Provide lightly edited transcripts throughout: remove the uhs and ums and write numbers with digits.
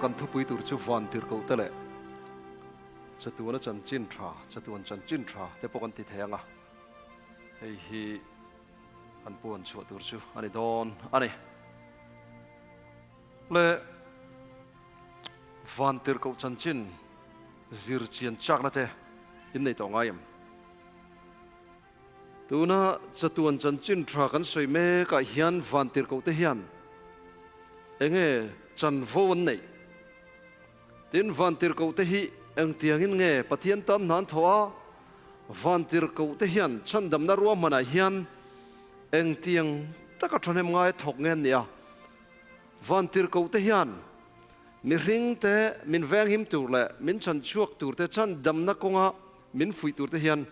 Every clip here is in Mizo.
kan thupui tur chu Vantirhkoh te leh Chatuana Chanchin Tha, Chatuan Chanchin Tha te pawh kan ti thei ang a, hei hi kan puan chhuah tur chu a ni dawn a ni. Le Vantirhkoh Chanchin zir chian chakna te in nei tawh ngai em? Tuna chatuan chanchin tha kan sawi mekah hian vantirhkoh te hian enge chanvo an neih? Tin, vantirhkoh te hi engtiangin nge Pathian tan hna an thawh a? Vantirhkoh te hian chhandamna ruahmanah hian engtiang taka thahnem ngai thawk nge an nih a? Vantirhkoh te hian mihring te min venghim tur leh min chhanchhuak tur te chhandamna kawnga min fuih tur te hian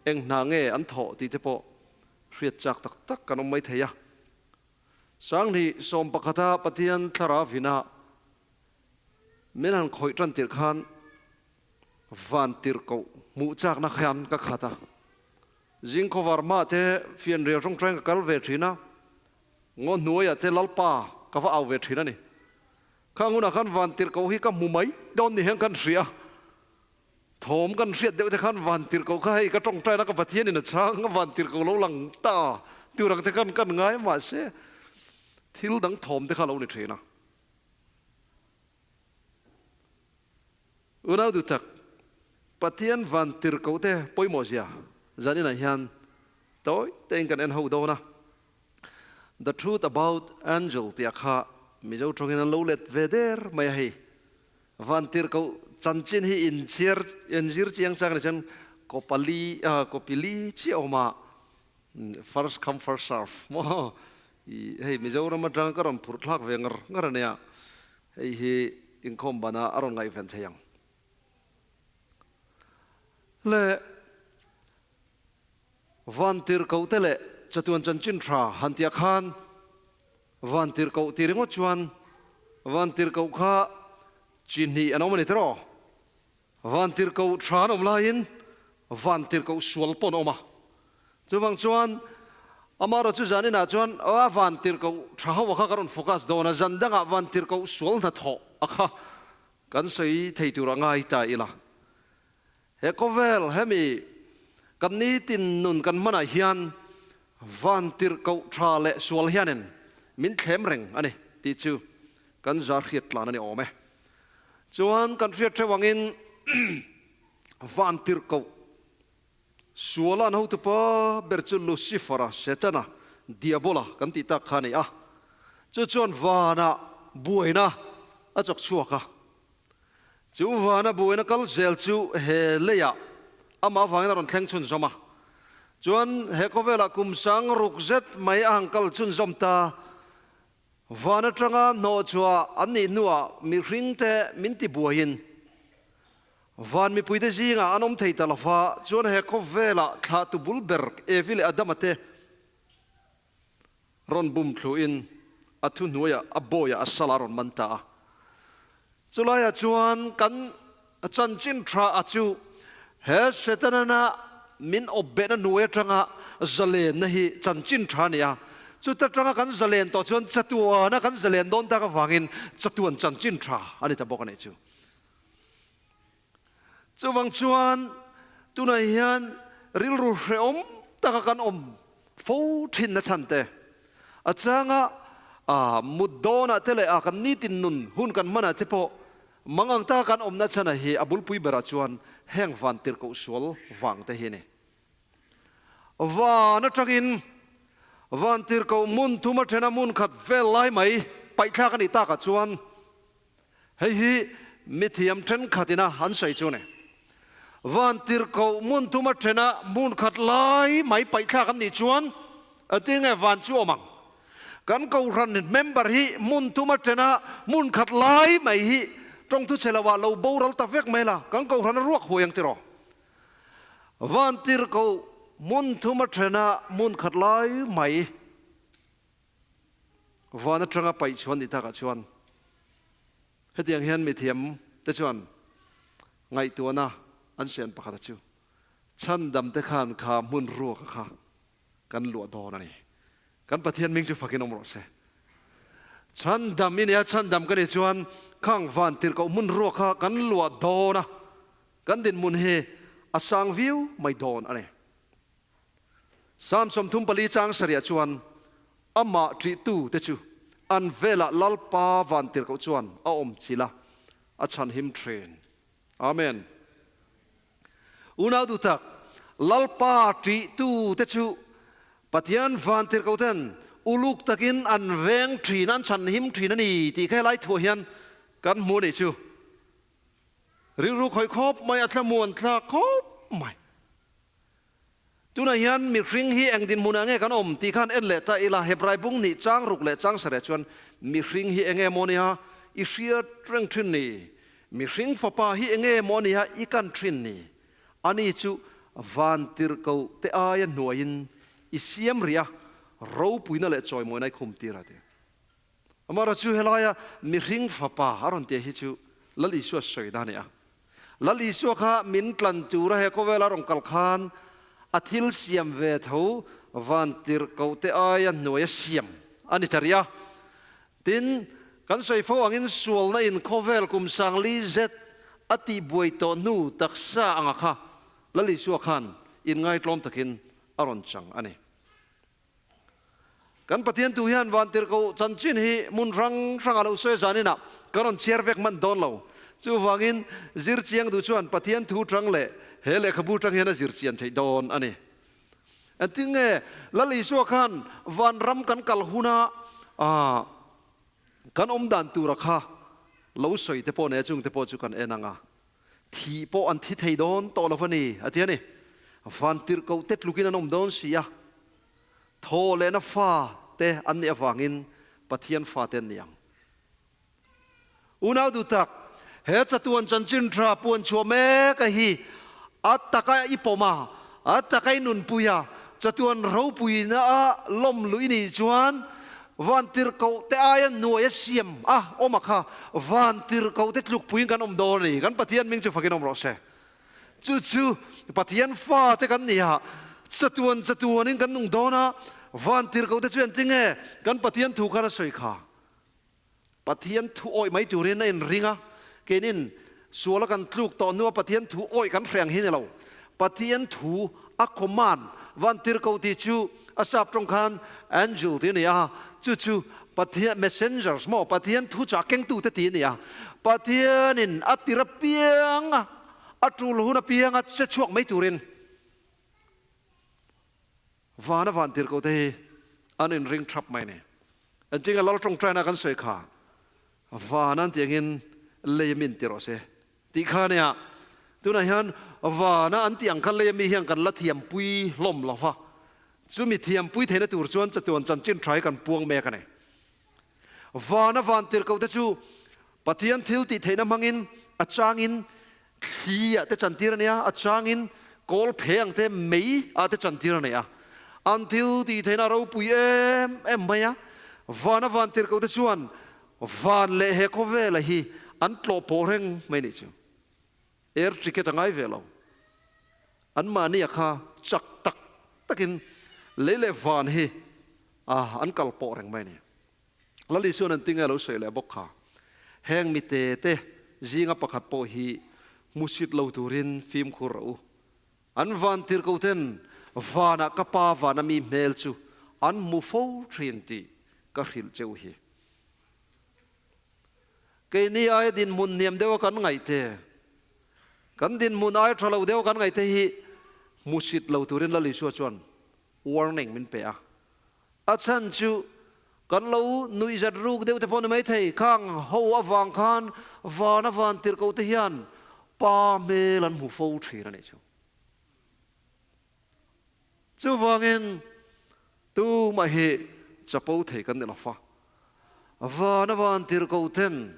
Eng hna nge an thawh tih te pawh hriat chak tak tak kan awm mai thei a. Sanghnih sawmpakhata Pathian thlarau vina min han khawih tan tirh khan van tirhkoh hmuh chakna khan ka khat a. Zing khawvar hma te fianrial tawngtain ka kal ve thin a, ngaw hnuaiah te Lalpa ka va au ve thin a ni. Khang hunah khan van tirhkoh hi ka hmu mai dawn ni hian kan hria. Thawm kan hriat deuh te khan van tirhkoh kha hei ka tawngtaina ka Pathian in a chhang a van tirhkoh lo lang ta tur ang te khan kan ngai mahse thil dang thawm te kha lo ni thin a. Unau duh tak, Pathian van tirhkoh te pawimawh zia zan inah hian tawi tein kan en ho dawn a. The Truth About Angel tih ah kha Mizo tawngin an lo let ve der mai a hei. Vantirhkoh chanchin hi inchhiar inzir chiang chang ni chuan Kopali Kopili chiah awm a, first come first serve maw i hei Mizoram atanga ka rawn phurh thlak ve ngar ngar a nia, hei hi inkhawm banah a rawn ngaihven thei ang. Le Vantirhkoh te leh chatuan chanchin tha han tih ah khan Vantirhkoh ti ringawt chuan Vantirhkoh kha chi hnih an awm a ni tiraw? Vantirhkoh tha an awm laiin Vantirhkoh sual pawh an awm a. Chuvang chuan amaherawh chu zan inah chuan a Vantirhkoh tha ho a kha ka rawn focus dawn a, zan dangah Vantirhkoh sual hnathawh a kha kan sawi thei tur a ngai ta ila. He khawvel hemi kan nitin nun kan hmanah hian vantirhkoh tha leh sual hianin min thlem reng a ni tih chu kan za hriat tlan a ni awm e. Chuan kan hriat theuh angin vantirhkoh suala an hotupa ber chu Lucifer-a, Setana, Diabola kan tih tak kha a ni a. Chu chuan vanah buaina a chawk chhuak a. Chu vana buaina kal zel chu he leiah amah avangin a rawn thleng chhunzawm a. Chuan he khawvelah kum sang ruk zet mai a han kal chhunzawm ta. Van atanga hnawhchhuah an nih hnuah mihringte min ti buaiin van mipuite zingah an awm thei ta lo va, chuan he khawvelah thlahtu bul ber Evi leh Adama te rawn bum thluin a thuhnuaiah a bawiah a sal a rawn man ta a. Chulaiah chuan kan chanchin tha a chu he Setanana min awp behna hnuai atanga zalenna hi chanchin tha a ni a. Chuta tanga kan zalen tawh chuan chatuana kan zalen dawn tak avangin chatuan chanchin tha a ni ta bawk a nih chu. Chuvang chuan tunah hian rilru hrehawm taka kan awm fo thin na chhan te, a changa mut dawnah te leh a kan nitin nun hun kan hmanah te pawh mangang taka kan awmna chhanah hi a bulpui berah chuan heng van tirhkoh sual vang te hi a ni. Van atangin van tirhkoh hmun thum a thena hmun khat vel lai mai paihthlak a nih takah chuan Hei hi mithiam thenkhatin a an sawi chu a ni. Van tirhkoh hmun thuma thena hmun khat lai mai paihthlak an nih chuan a ti nge van chu awm ang. Kan kohhran member hi hmun thuma thena hmun khat lai mai hi tawngthu chhe loah lo boral ta vek mai la, kan kohhran a ruak huai ang tiraw? Van tirhkoh hmun thuma thena hmun khat lai mai Van atanga paih chhuan ni takah chuan hetiang hian mithiam te chuan ngaihtuahna an sian pakhat a chu, Chhandam te khan kha hmun ruaka kha kan luah dawn a ni. Kan Pathian hming chu fakin awm rawh se. Chhandam i nia, chhandam ka nih chuan khang vantirhkoh hmun ruak kha kan luah dawn a, kan dinhmun hi a sang viau mai dawn a ni. Psalm 34 chang sarih chuan amah ṭihtu te chu an velah Lalpa vantirhkoh chuan a awm chilh a, a chhanhim ṭhin. Amen. Unau duh tak, Lalpa ṭihtu te chu Pathian vantirhkoh ten uluk takin an veng ṭhin, an chhanhim ṭhin a ni tih kha helai thuah hian kan hmu a nih chu. Rilru khawih khawp mai, a thlamuan thlak khawp mai. Tunah hian mihring hi eng dinhmunah nge kan awm tih khan en leh ta ila, Hebrai bung nih chang ruk leh chang sareh chuan mihring hi enge maw nia i hriat reng thin ni? Mihring fapa hi enge maw nia i kan thin ni? Ani chu vantirhkoh te aia hnuaiin i siam rih a, ropuina leh chawimawina i khum tir a ti. Amaherawhchu chu helaia mihring fapa a rawn tia hi chu Lal Isua sawi na a ni a. Lal Isua kha min tlan tura he khawvela rawn kal khan a thil siam ve tho vantirhkoh te aia hnuaia siam a ni ta rih a. Tin, kan sawi fo angin sualna in khawvel kum sangli zet a tihbuai tawh hnu taksa anga kha Lal Isua khan inngaitlawm takin a rawn chang a ni. Kan Pathian tu hian vantirhkoh chanchin hi hmun hrang hrangah lo sawi zaninah ka rawn chhiar vek hman dawn lo. Chuvangin zir chiang duh chuan Pathian thu tang leh he lehkhabu tang hian a zir chian theih dawn a ni. Engtin nge Lal Isua khan vanram kan kal huna kan awm dan tura kha lo sawi te pawh nei a chung te pawh chu kan en ang a. Thih pawh an thi thei dawn tawh lo va ni, a ti a ni. Vantirhkoh te tlukin an awm dawn si a, thaw lehna fa te an nih avangin Pathian fa te an ni ang. Unau duh tak, he chatuan chanchin tha puan chhuah mek a hi a taka i pawm a, a taka i nunpui a, chatuan ropuina a lawm luh i nih chuan Vantirhkoh te aia hnuai a siam a awm a kha vantirhkoh te tlukpuiin kan awm dawn a ni. Kan Pathian hming chu fakin awm rawh se. Chu chu Pathian fa te kan ni a, chatuan chatuanin kan nung dawn a, vantirhkoh te chu engtinge kan Pathian thu khan a sawi kha? Pathian thu awih mai turin a inring a, keinin suala kan tluk tawh hnua Pathian thu awih kan hreh ang hi ni lo. Pathian thu a command van tirhkoh tih chu a sap tawng khan angel tih a ni a, chu chu Pathian messengers maw Pathian thu chah kengtute tih a ni a. Pathianin a tir apiang a, a tul hun apiang a che chhuak mai turin Vana van tirhkoh te hi an inring thap mai a ni. Engtinge Lal tawngtaina kan sawi kha van an tih angin lei a min ti rawh se tih kha a nia. Tunah hian vana an tih ang kha lei a mi hian kan la thiampui hlawm lo va, chumi thiampui theihna tur chuan chatuan chanchin tha hi kan puang mek a ni. Vana van tirhkoh te chu Pathian thil tih theihna hmangin a changin Thli ah te chantir a nia, a changin kawl phe ang te mei ah te chantir a nei a. An thil tih theihna a ropui em em mai a, vana van tirhkoh te chuan van leh he khawvela hi an tlawh pawh reng mai nih chu. Air ticket a ngai ve lo. An mahni a kha chak tak takin lei leh van hi an kal pawh reng mai a ni. Lal Isuan an tinge a lo sawi leh bawk kha. Heng mite te zinga pakhat pawh hi hmusit lo turin fimkhur rawh u. An van tirhkoh ten vanah ka Pa vana mi hmel chu an hmu fo thin tih ka hrilh che u hi. Keini aia dinhmun hniam deuha kan ngaih te, kan dinhmun aia tha lo deuha kan ngaih te hi hmusit lo turin Lal Isua chuan warning min pe a. A chhan chu kan lo nuihzat ruk deuh te pawh ni maithei, khang ho avang khan vana van tirhkoh te hian pa hmel an hmu fo thin a nih chu. Chuvangin tumah hi chapo thei kan ni lo fa. Vana van tirhkoh ten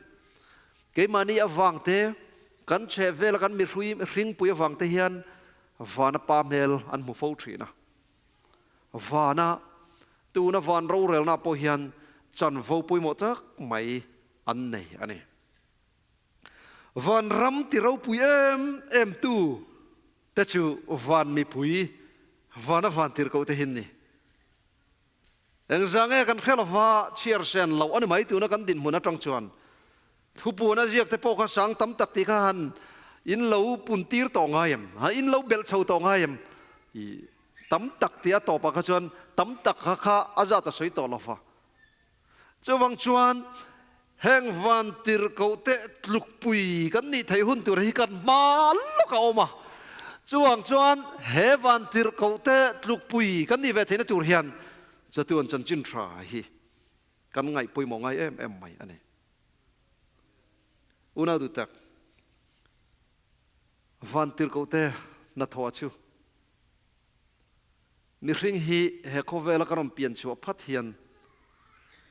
keimahni avang te, kan chhehvela kan mihrui hringpui avang te hian vana pa hmel an hmu fo thin a. Vana, tuna van rorelna pawh hian chanvo pawimawh tak mai an nei a ni. Van ram ti ropui em em tu te chu van mipui, vana van tirhkoh te hin ni. Engzah nge kan hre lova chhiar sen loh a ni mai tuna kan dinhmun atang chuan thupuan a ziak te pawh kha sang tam tak tih kha han in lo pun tir tawh ngai em? Ha in lo belh chho tawh ngai em? I tam tak tih a tawpah kha chuan tam tak kha kha a zat a sawi tawh lova. Chuvang chuan heng vantirhkohte tlukpui kan nih theih hun tur hi kan hma lawk a awm a. Chuvang chuan he vantirhkohte tlukpui kan nih ve theihna tur hian chatuan chanchin tha hi kan ngaih pawimawh ngai em em mai a ni. Unau duh tak, vantirhkohte hnathawh chu Mihring hi he khawvela ka rawn pian chhuah phat hian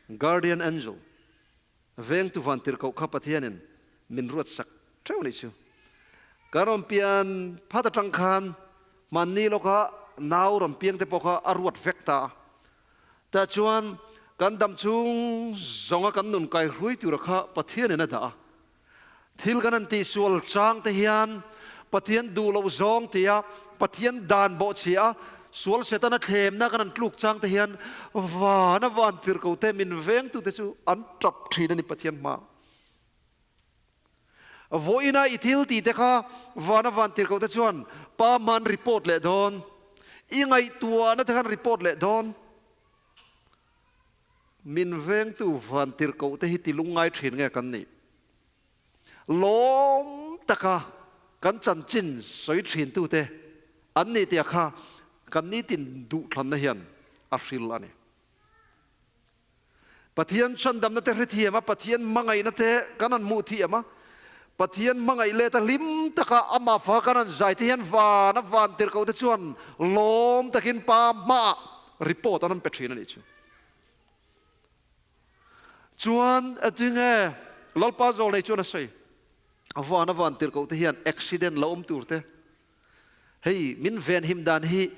Guardian Angel, vengtu vantirhkoh kha Pathianin min ruat sak theuh nih chu. Ka rawn pian phat atang khan hmanni lawka nau rawn piang te pawh kha a ruat vek ta a. Tah chuan kan dam chhung zawnga kan nun kai hruai tura kha Pathianin a dah a. Thil kan han tihsual chang te hian Pathian duh loh zawng tia Pathian dan bawhchhia a sual Setana thlemna kan han tluk chang te hian vana van tirhko te min vengtute chu an tap thin a ni Pathian hma. Vawiina i thil tih te kha vana van tirhko te chuan Pa hma an report leh dawn, i ngaihtuahna te khan report leh dawn. Min vengtu vantirhkoh te hi ti lungngai thin nge kan nih? Lawm taka kan chanchin sawi thin tute an nih tia kha kan nitin duhthlanna hian a hril a ni. Pathian chhandamna te hrethiam a, Pathian hmangaihna te kan han hmuh thiam a, Pathian hmangaih let a hlim taka amah fa kan han zai te hian van a vantirhkoh te chuan lawm takin Pa hmaah report an han pe thin a nih chu. Chuan atinge Lalpa Zawlnei chuan a sawi, van a van tirhkoh te hian accident lo awm tur te, hei min venhim dan hi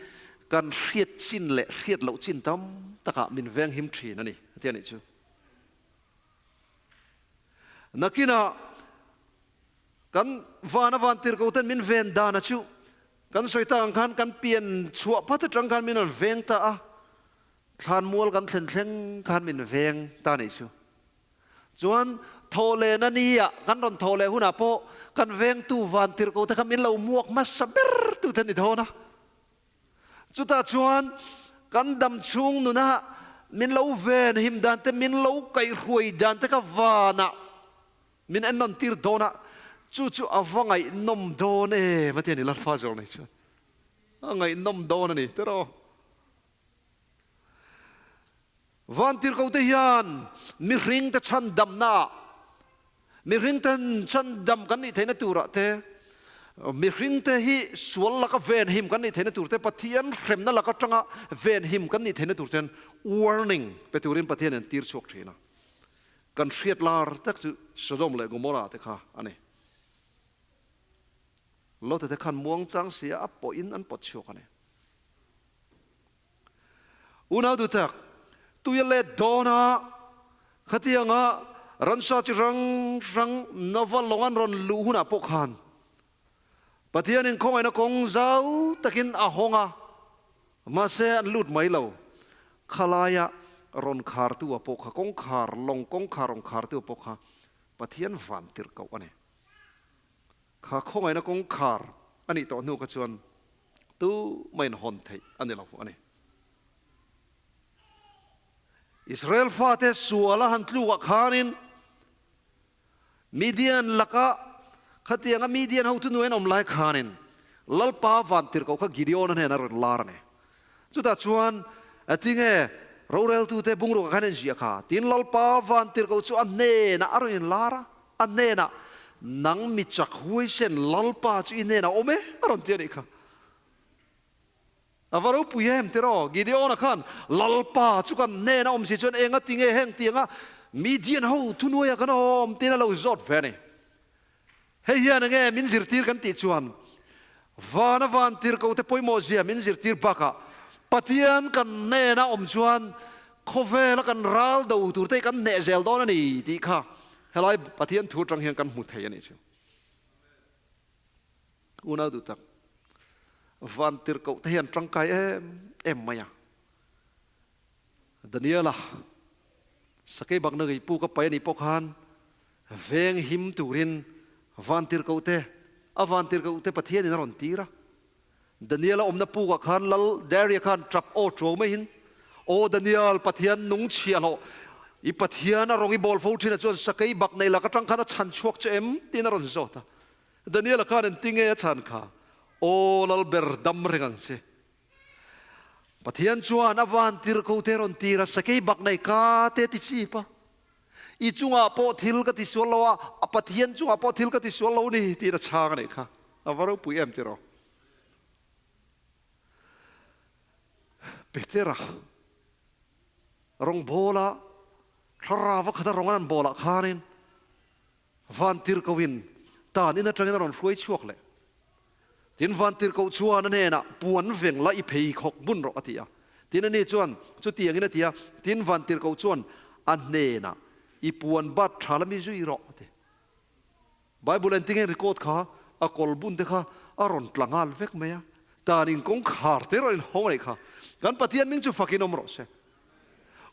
kan hriat chin leh hriat loh chin tam takah min venghim thin a ni, a ti a nih chu. Nakinah kan van a van tirhkoh ten min ven dan a chu kan sawi tak ang khan kan pian chhuah phat atang khan min rawn veng ta a, Thlanmual kan thlen thleng khan min veng ta nih chu. Chuan thawhlehna ni ah kan rawn thawh leh hunah pawh kan vengtu vantirhkoh te kha min lo muak hmasa ber tu te ni dawn a. Chutah chuan kan dam chhung nuna min lo ven him dan te, min lo kaihhruai dan te kha vanah min ennawn tir dawn a, chu chu a va ngaihnawm dawn em a ti a ni Lalpa zawk nei chuan. A ngaihnawm dawn a ni tiraw. Vantirhkohte hian mihringte chhandamnaah, mihringten chhandam kan nih theihna turah te, mihringte hi sual laka venhim kan nih theihna tur te, Pathian hremna lak atanga venhim kan nih theihna tur ten warning pe turin Pathian in tir chhuak thin a. Kan hriat lar tak chu Sodom leh Gomorrah te kha a ni. Lota te khan muangchang sia a pawhin an pawt chhuak a ni. Unau duhtak, tui a let dawn a, khatianga ransa chi hrang hrang Nova lawng an rawn luh hunah pawh khan Pathianin khawngaihna kawng zau takin a hawng a, mahse an lut mai lo. Khalaia rawn khartu a pawh kha, kawngkhar, lawng kawngkhar rawn khartu a pawh kha Pathian vantirhkoh a ni. Kha khawngaihna kawngkhar a nih tawh hnu kha chuan tu mah in hawn theih a ni lo a ni. Israel fate sual a han tluk ah khanin Midian laka khatianga Midian hotu nuai an awm lai khanin Lalpa vantirhkoh kha Gideon-a hnenah a rawn lar a ni. Chutah chuan tinge roreltute bungrukah khan an ziah kha? Tin, Lalpa vantirhkoh chu a hnenah a rawn inlar a, a hnenah, Nang mi chak huaisen Lalpa chu i hnenah a awm e, a rawn ti a nih kha. A va ropui em tiraw? Gideon-a khan, Lalpa chu kan hnenah awm si chuan enga tinge heng tianga Midian ho thunuaiah kan awm tiin a lo zawt ve a ni. Hei hian enge min zirtir kan tih chuan vana vantirhkohte pawimawhzia min zirtir bakah Pathian kan hnena awm chuan khawvela kan ral do turte hi kan hneh zel dawn a ni tih kha helai Pathian thu atang hian kan hmu thei a nih chu. Unau duh tak, vantirhkohte hian tangkai em em mai a. Daniela sakei bakna ngei puk a pai a nih pawh khan veng him turin vantirhkohte a vantirhkohte Pathianin a rawn tir a. Daniela awmna pukah khan Lal Daria khan tap aw tuau maiin, Aw Daniel, Pathian nung chhiahhlawh, i Pathian a rawng i bawl fo thin a chuan sakei bak nei lak atang khan a chhan chhuak che em? tiin a rawn zawt a. Daniela khan engti nge a chhan kha? Aw Lal ber dam reng ang che. Pathian chuan a vantirhkoh te rawn tir a, sakei bak nei ka te ti chip a. I chungah pawh thil ka ti sual lo a, a Pathian chungah pawh thil ka ti sual lo ni tiin a chhang a nih kha. A va ropui em tiraw? Petera rawngbawla thlarau khata rawng an an bawlah khanin Vantirhkohin tan in atangin a rawn hruai chhuak leh. Tin, Vantirhkoh chuan a hnenah, Puan veng la i pheikhawk bun rawh, a ti a. Tin, ani chuan chutiangin a ti a. Tin, Vantirhkoh chuan a hnenah, I puan bat tha la mi zui rawh, a ti. Bible entinge record kha a kawl bun te kha a rawn tla nghal vek mai a. Tan in kawngkhar te erawh in hawng a nih kha. Kan Pathian hming chu fakin awm rawh se.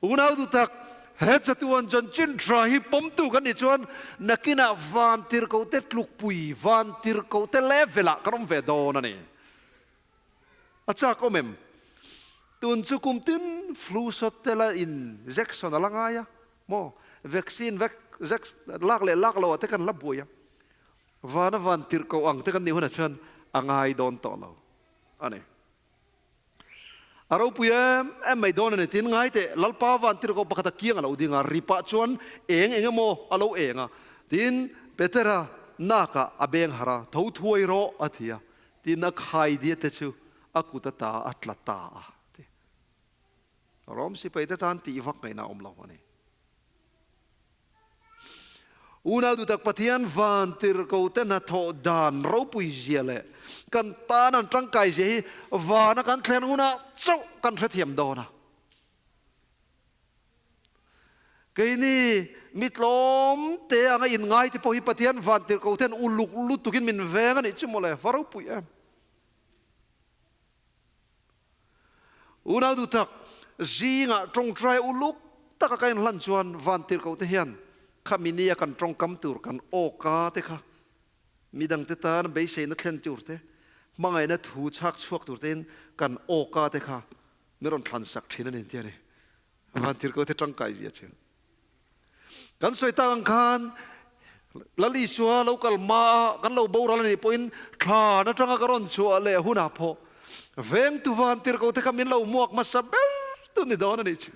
Unau duh tak, he chatuan chanchin tha hi pawmtu kan nih chuan nakinah vantirhkohte tlukpui, vantirhkohte level-ah kan awm ve dawn a ni. A chak awm em? Tun chu kum tin flu shot te la injection a la ngai a maw? Vaccine vek lak leh lak loh ah te kan la buai a. Vana vantirhkoh ang te kan nih hunah chuan a ngai dawn tawh lo a ni. A ropui em em mai dawn a ni. Tin, ngai teh, Lalpa vantirhkoh pakhat a kiang a lo ding a, ri pah chuan eng eng emaw a lo eng a. Tin, Petera nakah a beng harh a, Tho thuai rawh, a ti a. Tin, a khaidia te chu a kut ata a tla ta a, ti. Rom sipaite tan tih vak ngaihna a awm lo a ni. Unau duhtak Pathian vantirhkohte hnathawh dan ropui zia leh kan tan an tangkai zia hi vana kan thlen hunah chauh kan hrethiam dawn a. Keini mi tlawm te anga inngai te pawh hi Pathian vantirhkohten uluk lutukin min veng a nih chu mawle, va ropui em. Unau duhtak, zingah tawngtai uluk taka ka inhlan chuan vantirhkohte hian khami nia kan tawngkam tur kan awka te kha midangte tan beiseina thlen tur te, hmangaihna thu chhak chhuak tur tein kan awka te kha min rawn thlansak thin a ni tia ni. Vantirhkohte tangkai zia chu. Kan sawi tak ang khan Lal Isua lo kal hma a kan lo boral a nih pawhin thlan atanga ka rawn chhuah leh hunah pawh vengtu vantirhkohte kha min lo hmuak hmasa ber tu ni dawn a nih chu.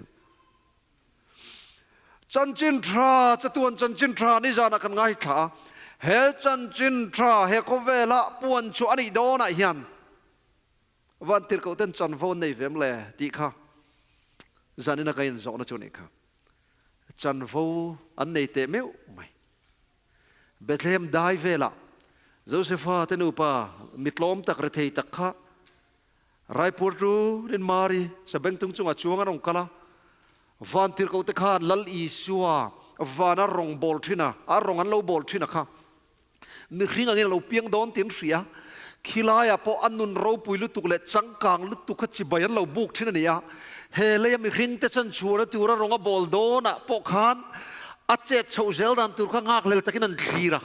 Chanchin tha, chatuan chanchin tha nizanah kan ngaithla a, he chanchin tha he khawvela puan chhuah a nih dawnah hian vantirhkohten chanvo an nei ve em le tih kha zanina ka inzawhna chu a nih kha. Chanvo an nei teh meuh mai. Bethlehem dai velah Josefa te nupa mitlawm tak rethei tak kha Raipur turin Mari sabengtung chungah chuang an rawn kal a, Vantirhkoh te khan Lal Isua vana rawng bawl thin a, a rawng an lo bawl thin a kha mihring angin a lo piang dawn tiin hria. Khilaiah pawh a nun ropui lutuk leh changkang lutuk kha chibai an lo buk thin a ni a. He leia mihringte chuan chhuahna tura rawng a bawl dawnah pawh khan a chet chhoh zel dan tur kha nghakhlel takin an thlir a.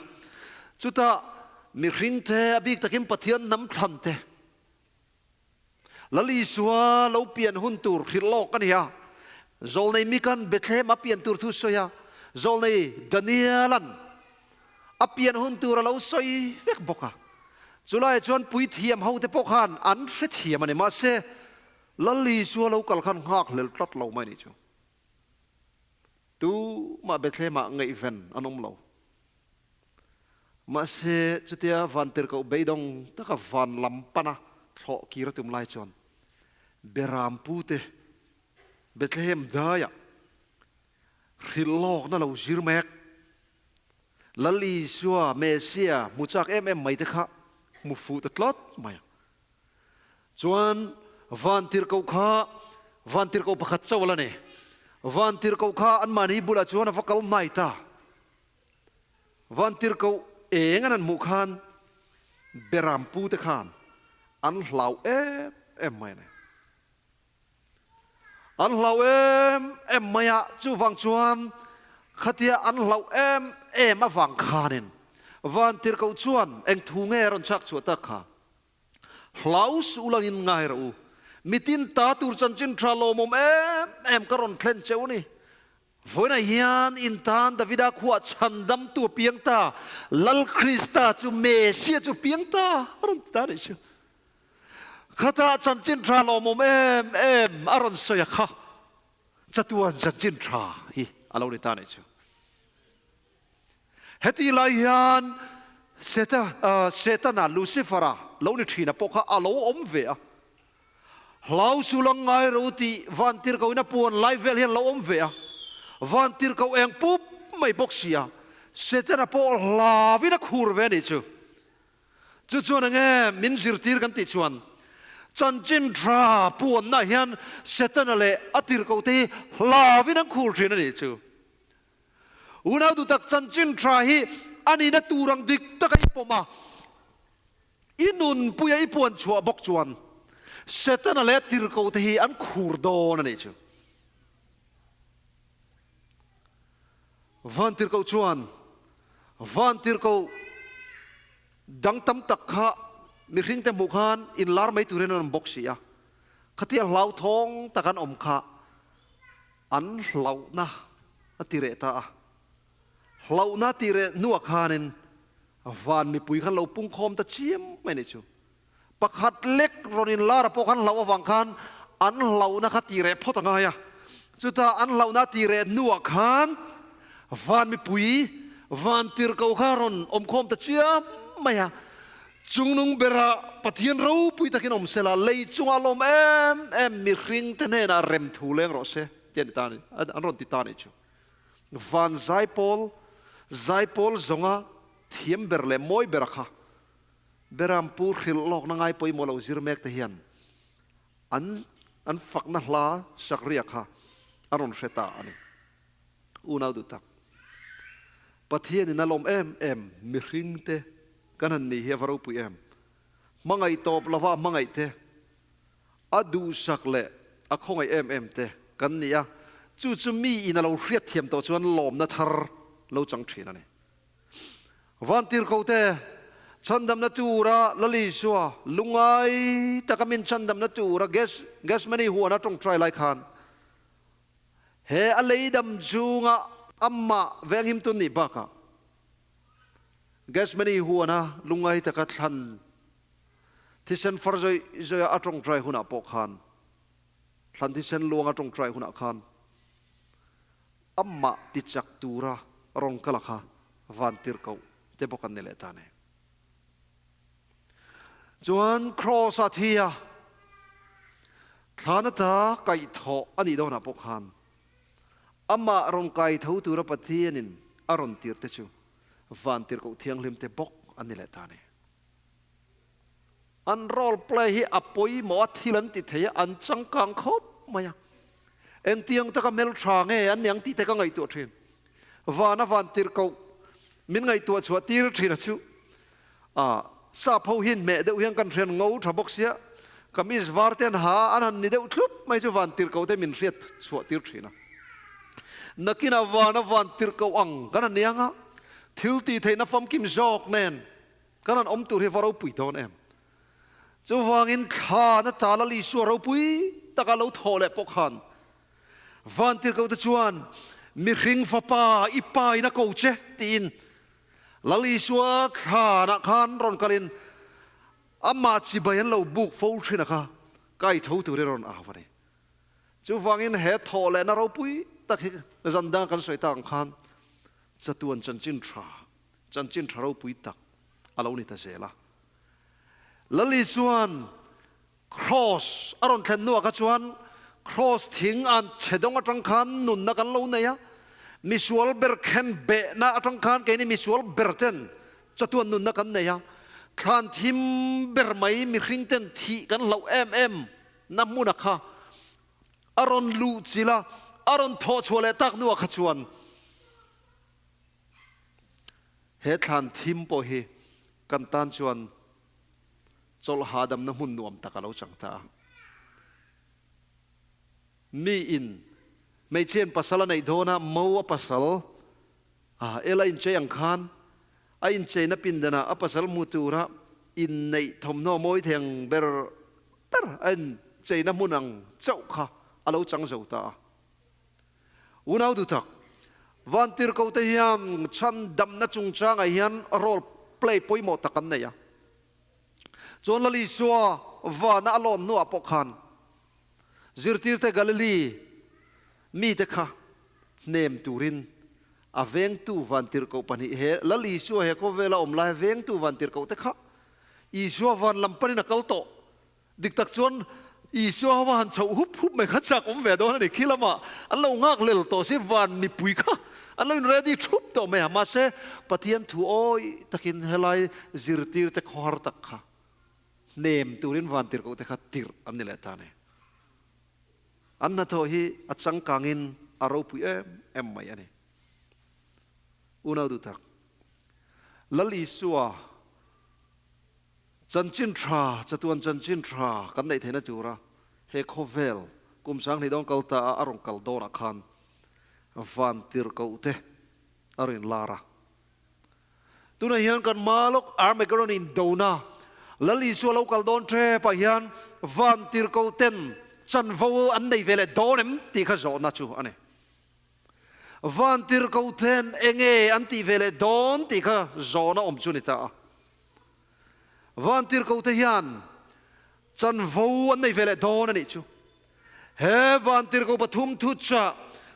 Chutah mihringte, a bik takin Pathian hnam thlante, Lal Isua lo pian hun tur hrilh lawk a ni a. Zawlnei Mika'n Bethlehem a pian tur thu sawi a, zawlnei Daniela'n a pian hun tur a lo sawi vek bawk a. Chulaiah chuan puithiam hote pawh khan an hrethiam a ni. Mahse, Lal Isua lo kal khan nghakhlel tlat lo mai a nih chu. Tumah Bethlehem-ah ngaihven an awm lo. Mahse, chutia vantirhkoh beidawng taka van lam pana thlawh kir a tum lai chuan Beram pute Bethlehem daiah hrilh lawkna lo zir mek Lal Isua, Messia, hmu chak em em mai te kha hmu fuh ta tlat mai a. Chuan vantirhkoh kha vantirhkoh pakhat chauh a la ni. Vantirhkoh kha anmahni bulah chuan a va kal hnai ta. Vantirhkoh eng an han hmuh khan Beram pute khan an hlau em em mai a ni. An hlauh em em mai a, chuvang chuan khatia an hlauh em em avang khanin Vantirhkoh chuan eng thu nge a rawn chhak chhuah tak kha? Hlau suh langin ngai rawh u, mitin ta tur chanchin tha lawmawm em em ka rawn thlen cheu ni. Vawiinah hian in tan Davida khuah chhandamtu a piang ta, Lal Krista chu Messiah chu piang ta a rawn ti ta nih chu. Khatah chanchin tha lawmawm em em a rawn sawi a kha, chatuan chanchin tha hi a lo ni ta nih chu. Heti lai hian Setana, Lucifer-a lo ni ṭhina pawh kha a lo awm ve a. Hlau sulang ngai ro tih vantirhkohina puan lai vel hian lo awm ve a. Vantirhkoh eng pup mai bawk si a, Setana pawh hlauvin a khur ve a nih chu. Chu chuan enge min zirtir kan tih chuan chanchin tha puanna hian Setana leh a tirhkohte hi hlauvin an khur ṭhin a nih chu. Unau duhtak chanchin tha hi a nihna tur ang dik taka i pawm a, i nunpuia i puan chhuah bawk chuan Setana leh tirhkohte hi an khur dawn a nih chu. Van tirhkoh chuan van tirhkoh dang tam tak kha mihringte hmuh khan inlar mai turin an awm bawk si a, khatia hlauthawng tak an awm kha An hlauhna a ti reh ta a. Hlauhna tih reh hnuah khanin van mipui khan lo pungkhawm ta chiam mai nih chu. Pakhat lek rawn inlara pawh khan hlauh avang khan an hlauhna kha ti reh phawt a ngai a. Chutah an hlauhna a tih reh hnuah khan van mipui van tirhkoh kha rawn awmkhawm ta chiam mai a. Chungnung berah Pathian ropui takin awm sela, lei chungah lawm em em mihringte hnenah rem thu leng rawh se tih an ti ta a ni, an rawn ti ta a nih chu. Van zaipawl, zaipawl zawnga thiam ber leh mawi bera kha Berampu hrilh lawkna ngai pawimawh lo zir mek te hian an an fakna hla sakria kha a rawn hre ta a ni. Unau duh tak, Pathianin a lawm em em mihringte Kan han nih hi a va ropui em? Hmangaih tawp lova a hmangaih te, a duhsak leh a khawngaih em em te kan ni a, chu chu mi in a lo hriat thiam tawh chuan lawmna thar lo chang thin a ni. Vantirhkoh te, chhandamna tura Lal Isua lungngai taka min chhandamna tura Gethsemane huana tawngtai lai khan he a leidam chunga amah venghim tun nih bakah Gethsemane huana lungngai taka thlan thisen far zawih zawih a a tawngtai hunah pawh khan, thlan thisen luanga tawngtai hunah khan amah tichak tura rawn kal a kha van tirhkoh te bawk an ni leh ta a ni. Chuan Kraws a thi a, thlan ata kaihthawh a nih dawnah pawh khan Amah rawn kai tho tura Pathianin a rawn tir te chu van tirhkoh thianghlim te bawk an ni leh ta a ni. An role play hi a pawimawh a, thil an ti thei a, an changkang khawp mai a. Engtiang taka hmeltha nge an ni ang tih te ka ngaihtuah thin. Vana van tirhkoh min ngaihtuah chhuah tir thin a chu A sap ho hian hmeh deuh hian kan hriat ngo tha bawk sia, kamis var te an ha a, an han ni deuh thlup mai chu van tirhkoh te min hriat chhuah tir thin a. Nakinah vana van tirhkoh ang kan han ni ang a, thil tih theihna famkim zawk nen kan han awm tur hi va ropui dawn em? Chuvangin thla na ta Lal Isua ropui taka lo thawh leh pawh khan van tirhkoh te chuan mihring fapa i pa in a ko che tiin Lal Isua thlanah khan rawn kalin amah chibai an lo buk fo thin a kha kai tho turin a rawn au a ni. Chuvangin he thawh lehna ropui tak hi zan danga kan sawi tak ang khan chatuan chanchin tha, chanchin tha ropui tak a lo ni ta zel a. Lal Isua'n Kraws a rawn thlen hnuah kha chuan kraws thing an chhe dawng atang khan nunna kan lo nei a, misual ber khen behna atang khan keini misual ber ten chatuan nunna kan nei a, thlan thim ber mai mihring ten thih kan hlauh em em na hmuna kha a rawn luh chilh a, a rawn thawh chhuah leh tak hnuah kha chuan he thlan thim pawh hi kan tan chuan Chawlh hahdamna hmun nuam tak a lo chang ta a. Mi in hmeichhiain pasal a neih dawn a, mo a pasal a el a inchei ang khan a incheina pindanah a pasal hmu tura inneih thawmhnaw mawi thei ang ber ber a incheina hmun ang chauh kha a lo chang zo ta a. Unau duhtak, Vantirhkohte hian chhandamna chungchangah hian role play pawimawh tak an nei a. Chuan Lal Isua vana a lawn hnuah pawh khan zirtirte Galili mite kha hnem turin a vengtu vantirhkoh pahnih he Lal Isua he khawvela awm laia vengtu vantirhkohte kha Isua van lam panin a kal tawh. Dik tak chuan Isua ho a han chhoh hup hup mai kha chak awm ve dawn a ni. Khi lamah an lo nghak lel tawh si, van mipui kha an lo in ready thup tawh mai a. Mahse, Pathian thu awi takin helai zirtirte khawhar tak kha hnem turin van tirhkohte kha tirh an ni leh ta a ni. An hnathawh hi a changkangin a ropui em em mai a ni. Unau duhtak, Lal Isua Chanchin tha, chatuan chanchin tha kan neih theihna tura he khawvel kum 2000 dawn kal ta a a rawn kal dawnah khan van tirhkohte a rawn lar a. Tunah hian kan hma lawk Armageddon indona Lal Isua lo kal dawn tepah hian van tirhkohten chanvo an nei ve leh dawn em tih kha zawhna chu a ni. Van tirhkohten enge an tih ve leh dawn tih kha zawhna awm chu a ni ta a. Vantirhkohte hian chanvo an nei ve leh dawn a nih chu. He vantirhkoh pathum thuchah,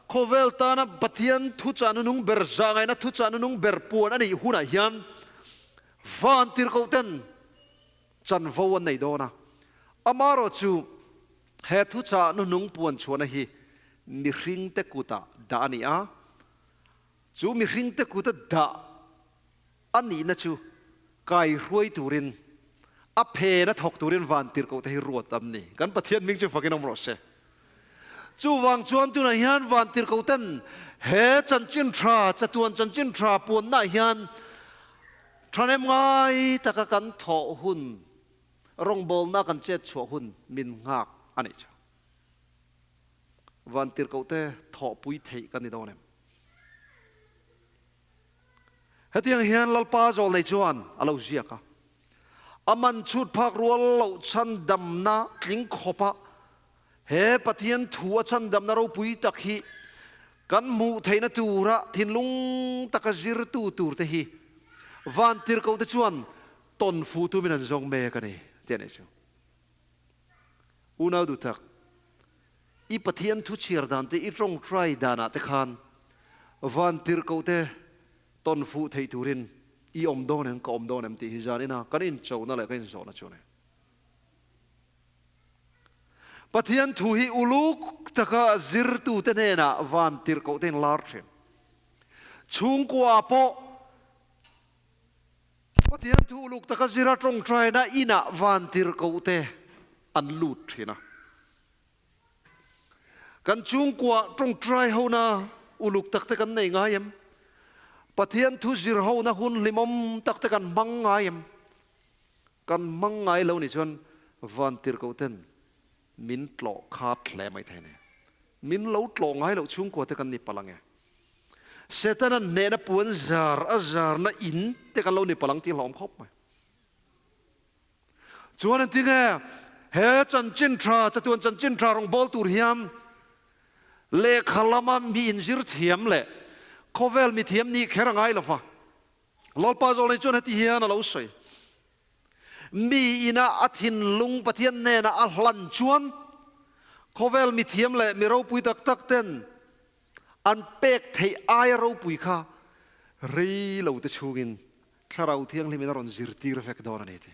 khawvel tana Pathian thuchah nunung ber, zahngaihna thuchah nunung ber puan a nih hunah hian vantirhkohten chanvo an nei dawn a. Amaherawhchu, he thuchah nunung puan chhuahna hi mihringte kutah dah a ni a, chu mihringte kuta dah A nihna chu kai hruai turin, a phena thawk turin van tirhkohte hi ruat an ni. Kan Pathian hming chu fakin awm rawh se. Chuvang chuan tunah hian van tirhkohten he chanchin tha, chatuan chanchin tha puannaah hian thahnem ngai taka kan thawh hun, rawngbawlna kan chet chhuah hun min nghak a nih chu. Van tirhkohte thawhpui theih kan ni dawn em? Hetiang hian Lalpa zawlnei chuan a lo ziak a, A man chhut phak rual loh chhandamna tling khawpa he Pathian thu a chhandamna ropui tak hi kan hmuh theihna tura thinlung taka zirtu turte hi vantirhkohte chuan tawn fuh tumin an zawng mek a ni, tih a nih chu. Unau duhtak, i Pathian thu chhiar dan te, i tawngtai danah te khan van tirhkoh te tawn fuh theih turin i awm dawn em, ka awm dawn em tih hi zan ina kan inchona leh kan inzawhna chu a ni. Pathian thu hi uluk taka zirtute hnenah van tirhkoh te in lar thin. Chhungkua pawh Pathian thu uluk taka zira tawngtaina inah van tirhkoh te an lut thin a. Kan chhungkua tawngtai hona uluk tak te kan nei ngai em? Pathian thu zir hona hun hlimawm tak te kan hmang ngai em? Kan hmang ngai lo nih chuan van tirhkoh ten min tlawh khat hle mai thei a ni. Min lo tlawh ngai loh chhungkua te kan ni palh ang e. Setana hnehna puan zar a zarna in te kan lo ni palh ang tih hlauhawm khawp mai. Chuan engtin nge he chanchin tha, chatuan chanchin tha rawn bawl tur hian lehkha lama mi inzir thiam leh khawvel mi thiam nih kher a ngai lo va. Lalpa zawlnei chuan heti hian a lo sawi, Mi ina a thinlung Pathian hnenah a hlan chuan khawvel mi thiam leh mi ropui tak tak ten an pek theih aia ropui kha rei lo te chhungin Thlarau Thianghlimin a rawn zirtir vek dawn a ni ti.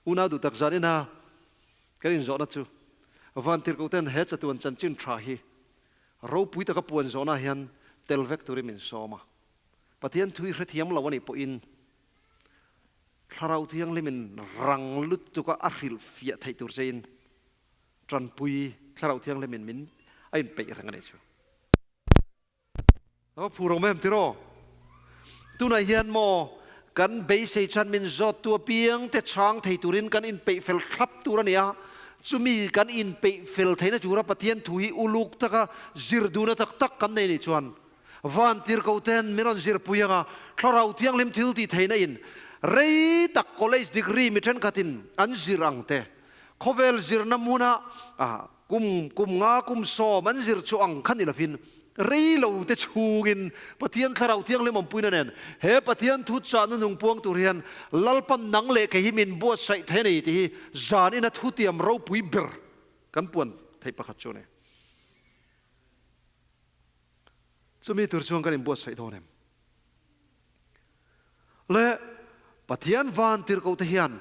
Unau duh tak zan ina kan inzawhna chu Vantirhkohten he chatuan chanchin tha hi ropui taka puan zawhna hian tel vek turin min sawm a. Pathian thu i hrethiam lo a nih pawhin Thlarau Thianghlimin rang lutuk a a hrilhfiah theih tur chein tanpui Thlarau Thianghlimin min a inpeih reng a nih chu. A va phur awm em tiraw? Tunah hian maw kan beisei chhan min zawttu apiang te chhang thei turin kan inpeih fel thlap tur a ni a. Chumi kan inpeih fel theihna tura Pathian thu hi uluk taka zir duhna tak tak kan nei nih chuan Vantirhkohten min rawn zirpui anga Thlarau Thianghlim thil tih theihna in rei tak college degree mi thenkhatin an zir ang te, khawvel zirna hmuna kum kum nga kum sawm an zir chu ang kha ni lovin rei lo te chhungin Pathian Thlarau Thianghlim awmpuina nen he Pathian thu chahna nung puang tur hian Lalpan nang leh kei hi min buatsaih thei a ni tih hi zan ina thutiam ropui ber kan puan theih pakhat chu a ni. Chumi tur chuan kan inbuatsaih dawn em? Le Pathian van tirhkohte hian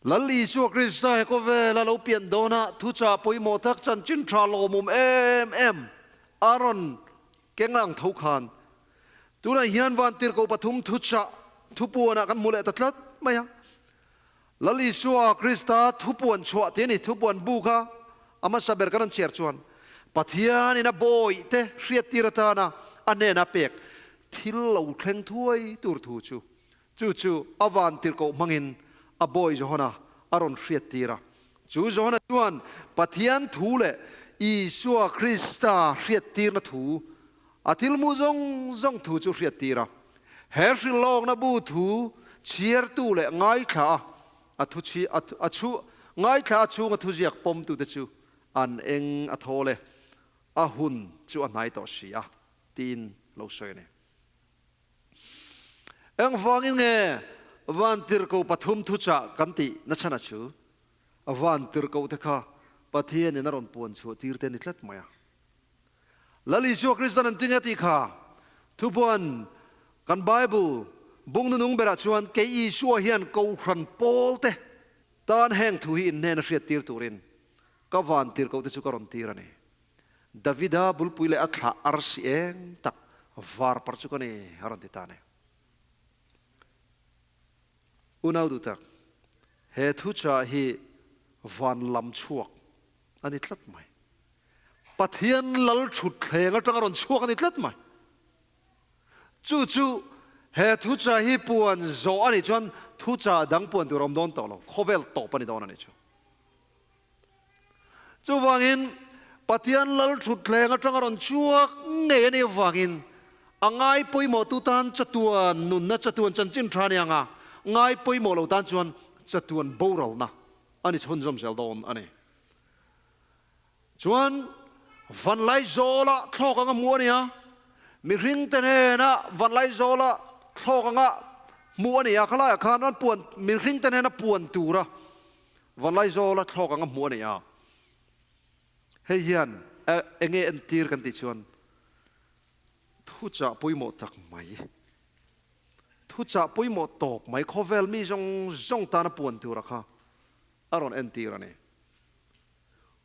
Lal Isua Krista he khawvela lo pian dawna thuchah pawimawh tak chanchin tha lawmawm em em a rawn keng ang tho khan tunah hian van tirhkoh pathum thuchah thupuanah kan hmu leh ta tlat mai a. Lal Isua Krista thupuan chhuah tih a ni. Thupuan bu kha a hmasa ber kan rawn chhiar chuan Pathianin a bawihte hriattir atana a hnena pek thil lo thleng thuai tur thu chu, chu chu a van tirhkoh hmangin a bawi Johana a rawn hriattir a. Chu Johana chuan Pathian thu leh Isua Krista hriattirna thu, a thil hmuh zawng zawng thu chu hriattir a. He hrilhlawkna bu thu chhiartu leh ngaithla a a thu chhi a a chhu ngaithla a chhunga thuziak pawmtute chu an eng a thawl e, a hun chu a hnai tawh si a, tiin lo sawi a ni. Engvangin nge Vantirhkoh pathum thuchah kan tih nachhana chu Vantirhkohte kha Pathianin a rawn puan chhuah tir te a ni tlat mai a. Lal Isua Kristan an tinge tih kha thupuan kan Bible bung nunung berah chuan kei Isua hian Kohhran pawlte tan heng thu hi inhnena hriattir turin ka van tirhkohte chu ka rawn tir a ni. Davida bulpui leh a thlah arsi eng tak var par chu ka ni a rawn ti ta a ni. Unau duh tak, he thuchah hi van lam chhuak a ni tlat mai. Pathian lal thutthleng atanga rawn chhuak a ni tlat mai. Chu chu he thuchah hi puan zawh a nih chuan thuchah dang puan tur a awm dawn tawh lo, khawvel tawp a ni dawn a nih chu. Chuvangin Pathian lal thutthleng atanga rawn chhuak ngei a nih avangin a ngai pawimawhtu tan chatuan nunna, chatuan chanchin tha a ni ang a, ngai pawimawh lo tan chuan chatuan boralna a ni chhunzawm zel dawn a ni. Chuan Vanlaizawla thlawk anga hmuh a ni a, mihringte hnena Vanlaizawla thlawk anga hmuh a ni a, khalaiah khan an puan mihringte hnena puan tura Vanlaizawla thlawk anga hmuh a ni a. Hei hian enge entir kan tih chuan thuchah pawimawh tak mai, thuchah pawimawh tawp mai khawvel mi zawng zawng tana puan tura kha a rawn entir a ni.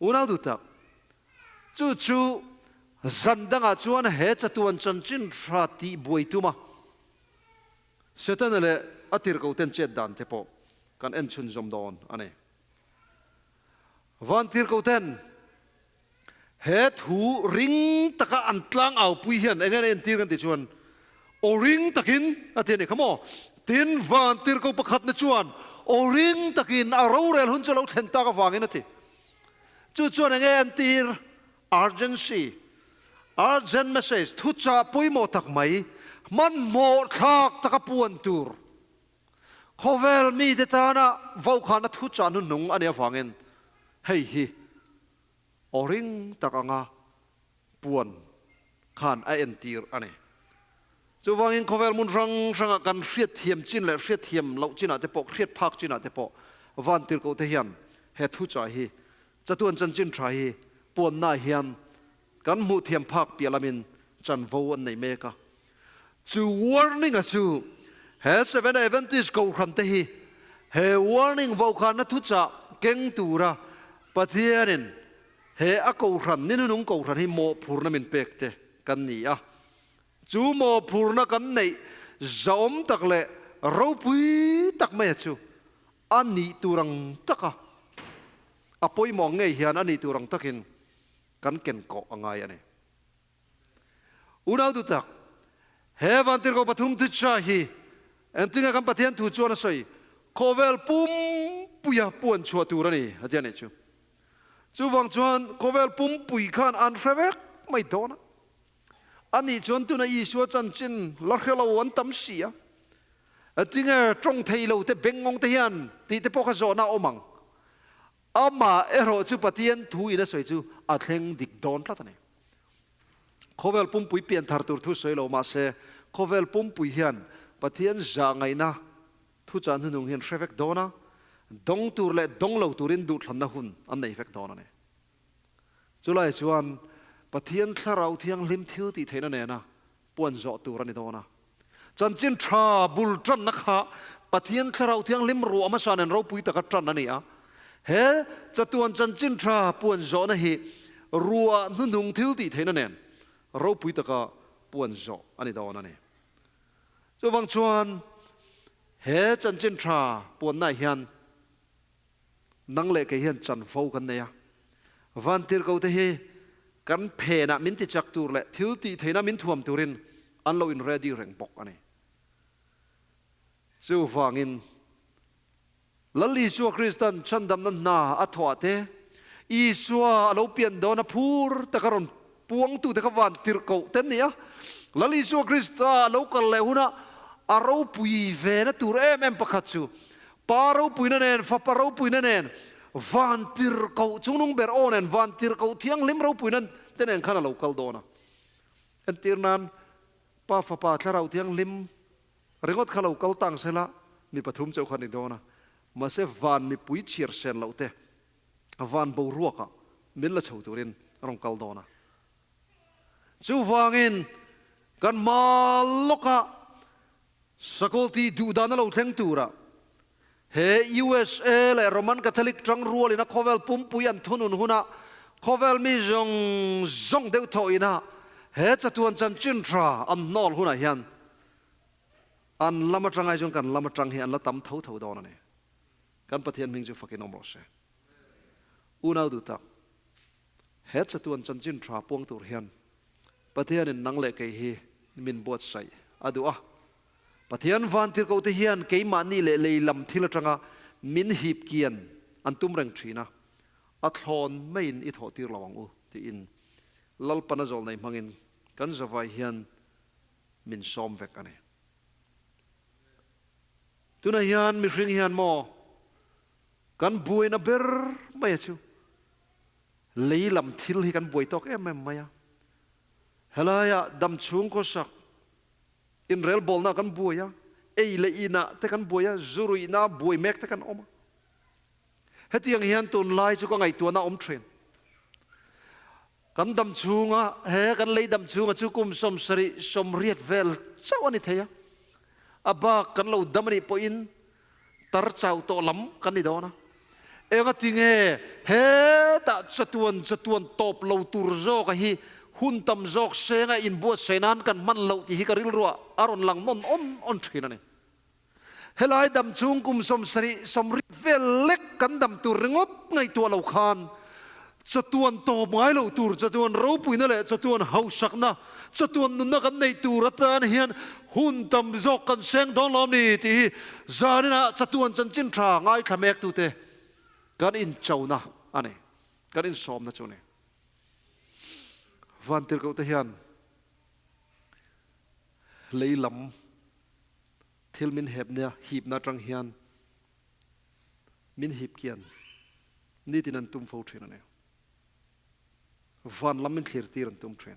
Unau duh tak, chu chu zan dangah chuan he chatuan chanchin hra tih buai tum a, Setana leh a tirhkohten chet dan te pawh kan en chhunzawm dawn a ni. Van tirhkohten he thu ring taka an tlang aupui hian eng nge a entir kan tih chuan aw ring takin a ti a ni kha maw? Tin, van tirhkoh pakhatna chuan aw ring takin a rorel hun chu a lo thlen tak avangin a ti. Chu chuan eng nge a entir? Urgency, urgent message, thuchah pawimawh tak mai, hmanhmawh thlak taka puan tur. Khawvel mite tana vaukhana thuchah hnuhnung a nih avangin hei hi aw ring tak anga puan khan a entir a ni. Chuvangin khawvel hmun hrang hranga kan hriatthiam chin leh hriatthiam loh chinah te pawh, hriat phak chinah te pawh Vantirhkohte hian he thuchah hi, chatuan chanchin tha hi puannaah hian kan hmuh thiam phak piah lamin chanvo an nei mek a. Chu warning-a chu he Seventh Adventist Kohhran te hi he warning vaukhana thuchah keng tura Pathianin he a Kohhran, ni hnunung Kohhran hi mawhphurna min pek te kan ni a. Chu mawhphurna kan neih zahawm tak leh ropui tak maia chu a nih tur ang taka a pawimawh ngei hian a nih tur ang takin kan kenkawh a ngai a ni. Unau duhtak, he Vantirhkoh pathum Tutsha hi engtinge kan Pathian thu chuan a sawi? Khawvel pum pumpuia puan chhuah tur a ni, a ti a nih chu. Chuvang chuan khawvel pumpui khan an hre vek mai dawn a. A nih chuan tuna Isua chanchin la hre lo an tam si a. Tinge tawng thei lo te bengngawng te hian tih te pawh kha zawhna a awm ang. Amah erawh chu Pathian thu in a sawi chu a thleng dik dawn tlat a ni. Khawvel pumpui pian thar tur thu sawi lo mahse khawvel pumpui hian Pathian zah ngaihna thuchah hnunung hian hre vek dawn a, dawng tur leh dawng lo turin duhthlanna hun an nei vek dawn a ni. Chulai chuan Pathian Thlarau Thianghlim thil tih theihna nena puan zawh tur a ni dawn a. Chanchin tha bul tanna kha Pathian Thlarau Thianghlim ruah hmasa nen ropui taka tan a ni a. He chatuan chanchin tha puan zawhna hi ruah hnuhnung thil tih theihna nen ropui taka puan zawh a ni dawn a ni. Chuvang chuan he chanchin tha puannaah hian Nang leh kei hian chanvo kan nei a, vantirhkote hi kan phenah min tichak tur leh thil tih theihna min thuam turin an lo in ready reng bawk a ni. Chuvangin, Lal Isua Kristan chhandamna hna a thawh ah te, Isua a lo pian dawn a phur taka rawn puangtute kha vantirhkoh te an ni a, Lal Isua Krista a lo kal leh hunah a ropui vena tur em em pakhat chu Pa ropuina nen, Fapa ropuina nen, vantirhkoh chungnung ber aw nen, vantirhkoh thianghlim ropuina te nen khan a lo kal dawn a. Entir nan, Pa, Fapa, Thlarau Thianghlim ringawt kha lo kal tang sela mi pathum chauh kha a ni dawn a. Mahse van mipui chhiar sen loh te van boruakah min la chho turin a rawn kal dawn a. Chuvangin kan hma lawkah Sakulti duhdan a lo thleng tura he usa leh Roman Catholic tang rualin a khawvel pumpui an thunun huna khawvel mi zawng zawng deuh thawh ina he chatuan chanchin tha an hnawl hunah hian an lam atang ai chuan kan lam atang hi an la tam tho tho dawn a ni. Kan Pathian hming chu fakin awm rawh se. Unau duh tak, he chatuan chanchin tha puang tur hian Pathianin nang leh kei hi min buatsaih a duh a. Pathian vantirhkohte hian keimahni leh lei lam thil atanga min hip kian an tum reng thin a, a thlawn maiin i thawh tir lo ang u tiin Lalpana zawlnei hmangin kan zavai hian min sawm vek a ni. Tunah hian mihring hian maw kan buaina ber mai a chu Lei lam thil hi kan buai tawk em em mai a, helaiah dam chhung khawsak inrelbawlna kan buai a, ei leh inah te kan buai a, zu ruihna buai mek te kan awm a. Hetiang hian tunlai chu ka ngaihtuahna a awm thin. Kan dam chhunga he kan lei dam chhunga chu kum 70 80 vel chauh a ni thei a, a bak kan lo dam a nih pawhin tar chau tawh lam kan ni dawn a. Engati nge hetah chatuan chatuan tawp lo tur zawka hi hun tam zawk senga inbuatsaih nan kan hman loh tih hi ka rilruah a rawn lang nawn awn awn thin a ni. Helai dam chhung kum 70 80 vel lek kan dam tur ringawt ngaihtuah lo khan chatuan tawp ngai lo tur, chatuan ropuina leh chatuan hausakna, chatuan nunna kan neih tur atan hian hun tam zawk kan seng dawn lo ni tih hi zaninah chatuan chanchin tha ngaithla mektute kan inchona a ni, kan insawmna chu a ni. Vantirhkohte hian lei lam thil min hepna hipna atang hian min hip kian nitin an tum fo thin a ni. Van lam min thlir tir an tum thin.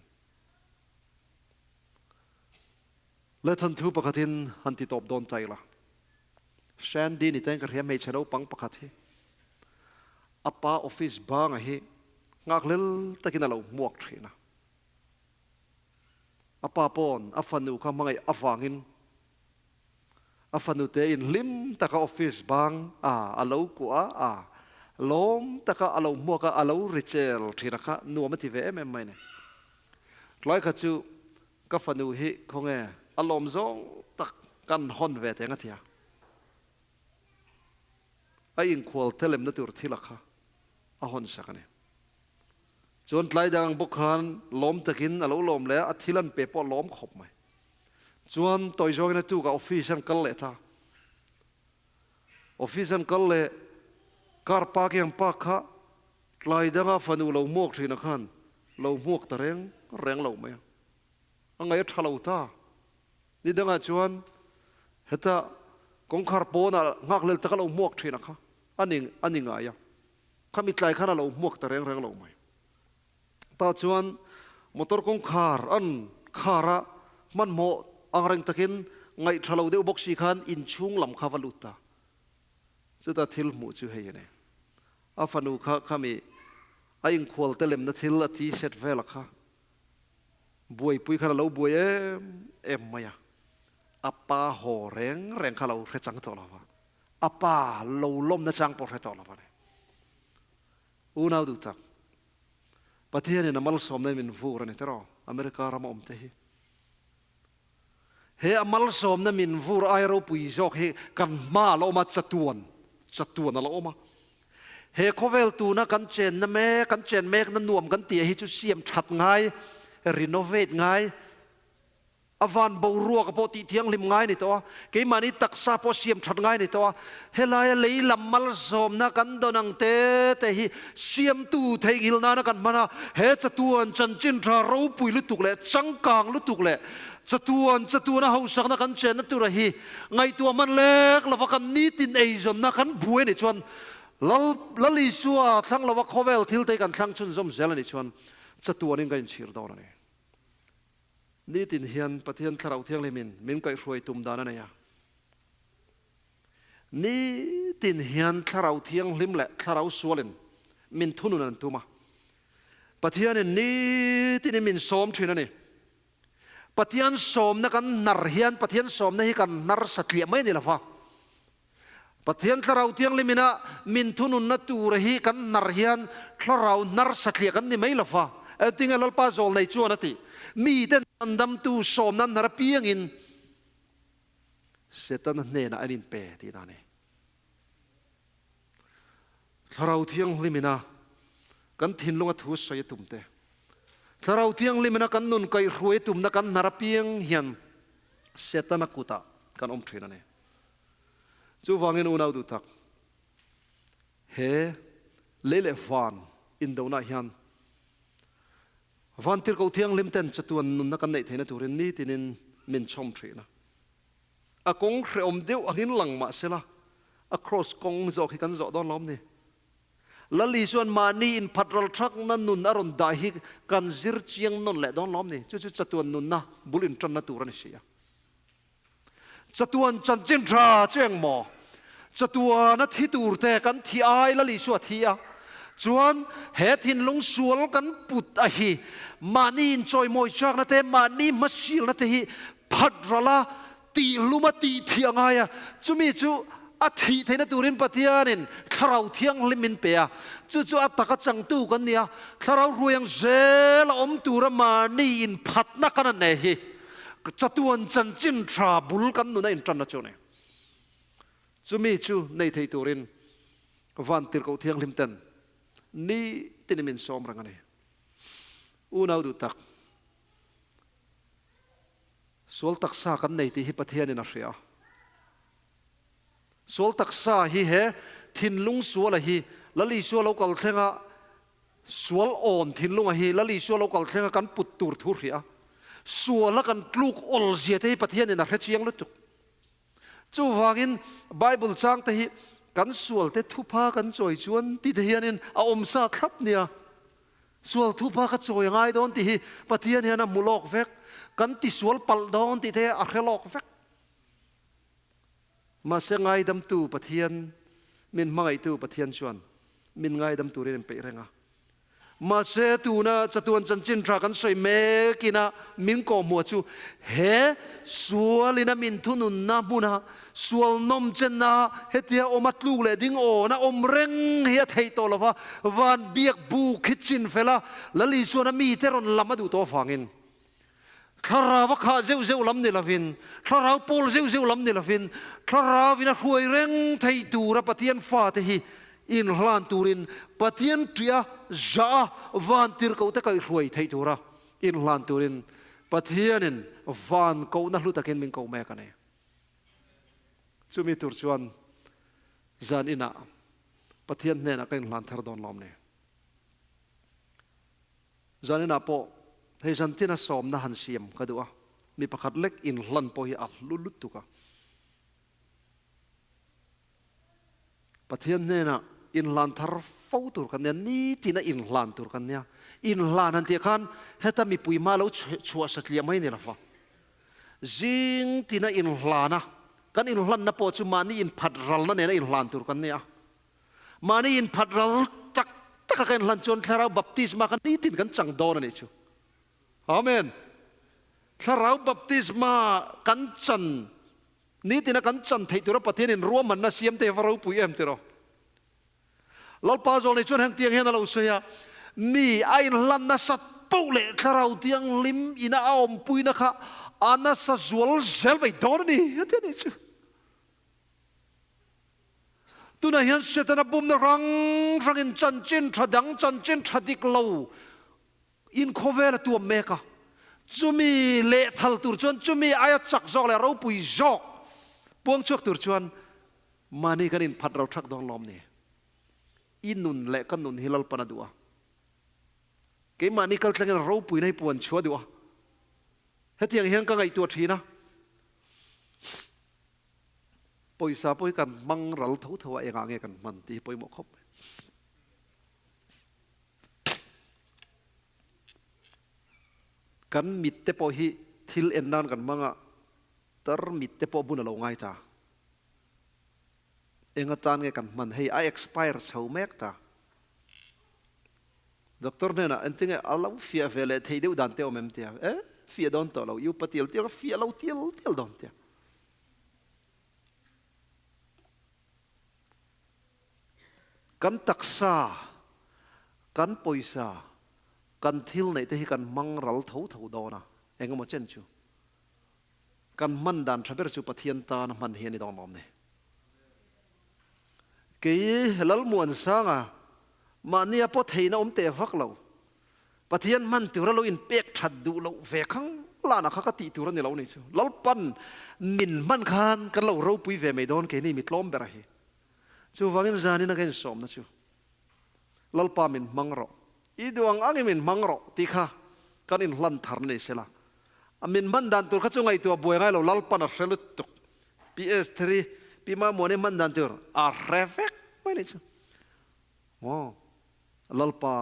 Le thanthu pakhatin han ti tawp dawn ta ila. Shandy ni ten ka hria hmeichhe naupang pakhat hi a pa office banga hi nghakhlel takin a lo hmuak thin a. A pa pawn a fanu kha hmangaih avangin A fanute in hlim taka office bang a a lo kuah a, a lawm taka a lo hmuak a, a lo ri chel thin a kha nuam a ti ve em em mai ni. Tlai kha chu ka fanu hi khawnge a lawm zawng tak kan hawn ve teng a ti a. A inkhual telemna tur thil a kha a hawn sak a ni. Chuan tlai dang ang bawk khan lawm takin a lo lawm leh a, a thil an pe pawh a lawm khawp mai. Chuan tawi zawngin a tukah office an kal leh ta. Office an kal leh Car parking ang park kha tlai danga fanu lo hmuak thin a khan lo hmuak ta reng reng lo mai a. A ngaih a tha lo ta. Ni dangah chuan heta kawngkhar pawnah nghakhlel taka lo hmuak thin a kha a ni a ni ngai a. Khami tlai khan a lo hmuak ta reng reng lo mai. Tah chuan motor kawngkhar an khar a, hmanhmawh ang reng takin ngaih tha lo deuh bawk si khan inchhung lam kha va lut ta. Chuta thil hmuh chu hei a ni. A fanu kha khami a inkhual te lemna thil a t-shirt vela kha buaipui khan a lo buai em em mai a. A pa haw reng reng kha lo hre chang tawh lo va, a pa lo lawmna chang pawh hre tawh lo va ni. Unau duh tak, Pathianin a malsawmna in min vur a ni tiraw? America rama awm te hi. He a malsawmna min vur ai ropui zawk hi kan hma a la awm a, chatuan, chatuan a la awm a. He khawvel tuna kan chenna mek, kan chen mekna nuam kan tih hi chu siam that ngai, renovate ngai, A van boruak pawh tih thianghlim ngai a ni tawh a, keimahni taksa pawh siam that ngai a ni tawh a. Helaia lei lam malsawmna kan dawn ang te te hi siamtu theihnghilh nana kan hman a, he chatuan chanchin tha ropui lutuk leh changkang lutuk leh chatuan chatuana hausakna kan chenna tura hi ngaihtuah hman lek lova kan nitin eizawnna kan buai a nih chuan Lal Lal Isua thlang lova khawvel thil te hi kan thlang chhunzawm zel a nih chuan chatuanin kan inchhir dawn a ni. Nitin hian Pathian Thlarau Thianghlimin min kaihhruai tum dan a nei a. Nitin hian Thlarau Thianghlim leh Thlarau Sualin min thunun an tum a. Pathianin nitinin min sawm thin a ni. Pathian sawmna kan hnar hian Pathian sawmna hi kan hnar satliah mai a ni lo va. Pathian Thlarau Thianghlim ina min thununna tur hi kan hnar hian Thlarau hnar satliah kan ni mai lo va. Engtinge Lalpa zawl nei chuan a tih? Miten an damtu sawmna an hnar apiangin Setana hnenah an inpe tihna a ni. Thlarau Thianghlim ina kan thinlunga thu sawi a tum te, Thlarau Thianghlim ina kan nun kaihhruai a tumna kan hnar apiang hian Setana kutah kan awm thin a ni. Chuvangin unau duh tak, he lei leh van indonah hian van tirhkoh thianghlim ten chatuan nunna kan neih theihna turin nitinin min chhawm thin a. A kawng hrehawm deuh angin lang mah sela, a kraws kawng zawk hi kan zawh dawn lawm ni. Lal Isuan mahni inphat ral thakna nun a rawn dah hi kan zir chiang nawn leh dawn lawm ni. Chu chu chatuan nunna bul intanna tur a ni si a. Chatuan chanchin tha chu eng maw? Chatuana thi tur te kan thi ai Lal Isua thi a, chuan he thinlung sual kan put a hi mahni inchawimawi chakna te, mahni hmasilna te hi phat ral a, tihhlum a, tih thih a ngai a, chumi chu a thih theihna turin Pathianin Thlarau Thianghlim min pe a, chu chu a taka changtu kan ni a, Thlarau hruai ang zel a awm tura mahni inphatna kan a nei hi. Chatuan chanchin tha bul kan nuna intanna chu a ni. Chumi chu nei thei turin van tirhkoh thianghlim ten nitin min sawm reng a ni. Unau duh tak, sual taksa kan nei tih hi Pathianin a hria. Sual taksa hi he thinlung suala hi Lal Isua lo kal thlenga Sual awn thinlunga hi Lal Isua lo kal thlenga kan put tur thu hria. Suala kan tluk awl zia te hi Pathianin a hre chiang lutuk. Chuvangin Bible chang te hi kan sual te thupha kan chawi chuan ti te hianin a awm sa thlap nia. Sual thupha ka chawi a ngai dawn tih hi Pathian hian a hmu lawk vek. Kan ti sual palh dawn tih te a hre lawk vek. Mahse ngaidamtu Pathian, min hmangaihtu Pathian chuan min ngaidam turin in peih reng a. Mahse tuna chatuan chanchin tha kan sawi mekina min kawhhmuh chu he sualina min thununna hmuna sual nawm chenna hetia awm a tluk leh ding awna awm reng hi a theih tawh lova, van biak buk hi chin fel a, Lal Isuana mite rawn lam a duh tawh avangin Thlarau a khah zeuh zeuh lam ni lovin, thlarau pawl zeuh zeuh lam ni lovin, thlarauin a hruai reng thei tura Pathian fate hi inhlan turin Pathian ṭih a, zah a, van tirhkohte kaihhruai theih tura inhlan turin Pathianin van kohna hlu takin min koh mek a ni. Chumi tur chuan zan inah. Pathian hnenah ka inhlan thar dawn lawm ni. Zaninah pawh hei zantina sawmna han siam ka duh a, mi pakhat lek inhlan pawh hi a hlu lutuk a. Pathian hnenah inhlan thar fo tur kan nia, nitina inhlan tur kan nia. Inhlan han tih khan heta mipui hma lo chhuah satliah mai ni lova. Zing tina inhlan a, kan inhlanna pawh chu mahni inphat ralna nena inhlan tur kan nia. Mahni inphat ral tak taka kan inhlan chuan Thlarau baptisma kha nitin kan chang dawn a nih chu. Amen. Thlarau baptisma kan chan Nitina kan chan theih tura Pathianin ruahmanna siam te hi va ropui em tiraw? Lalpa zawlnei chuan hengtiang hian a lo sawi a, Mi a inhlan nasat poh leh Thlarau Thianghlim ina a awmpuina kha a nasa zual zel mai dawn a ni, a ti a nih chu. Tunah hian Setana bumna hrang hrangin chanchin tha dang, chanchin tha dik lo, In khawvel a tuam mek a, chumi lehthal tur chuan chumi aia chak zawk leh ropui zawk puang chhuak tur chuan mahni kan inphat ro thak dawn lawm ni. I nun leh ka nun hi Lalpan a duh a, keimahni kaltlangin a ropuina hi puan chhuah a duh a, hetiang hian ka ngaihtuah thin a, pawisa pawh hi kan hmang ral tho tho a, engah nge kan hman tih hi pawimawh khawp mai. Kan mit te pawh hi thil en nan kan hmang a, tar mit te pawh bun a lo ngai ta. Eng atan nge kan hman hei a expire chho mek ta. Doctor hnenah engtinge a lo fiah ve leh thei deuh dan te awm em tia, e fiah dawn tawh lo, i upa tial tial ka fiah lo tial tial dawn tia. Kan taksa, kan pawisa, kan thil neih te hi kan hmang ral tho tho dawn a, engemaw chen chu. Kan hman dan tha ber chu Pathian tana hman hi a ni dawn lawm ni. Kei Lalmuansanga mahnia pawh theihna awm teh vak lo, Pathian hman tura lo inpek that duh loh ve khang lana kha ka tih tur a ni lo ni chu. Lalpan min hman khan kan lo ropui ve mai dawn keini mi tlawm ber a hi. Chuvangin zanin a ka insawmna chu Lalpa min hmang rawh, i duh ang angin min hmang rawh tih kha kan inhlan tharna ni sela. A min hman dan tur kha chu ngaihtuah buai ngai lo, Lalpan a hre lutuk. Pi Estheri, Pi Mamuani hman dan tur a hre vek mai ni chu. Maw? Lalpa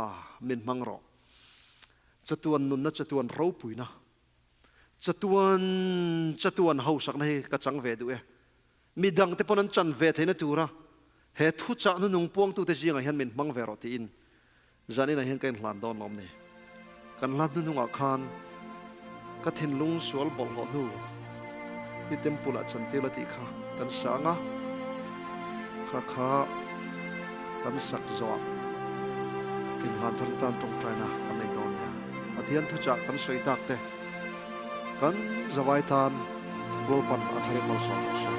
min hmang rawh. Chatuan nunna, chatuan ropuina, chatuan chatuan hausakna hi ka chang ve duh e. Midang te pawn an chan ve theihna tura he thuchah hnunung puangtute zingah hian min hmang ve rawh tiin zaninah hian ka inhlan dawn lawm ni. Kan hla hnuhnungah khan ka thinlung sual bawlhhlawh hnu hi temple ah chantir la tih kha kan sang a, kha kha kan sak zawhah inhlan thar te tan tawngtaina kan nei dawn nia. Pathian thuchah kan sawi tak te kan zavai tan Lalpan a tharin malsawm rawh se.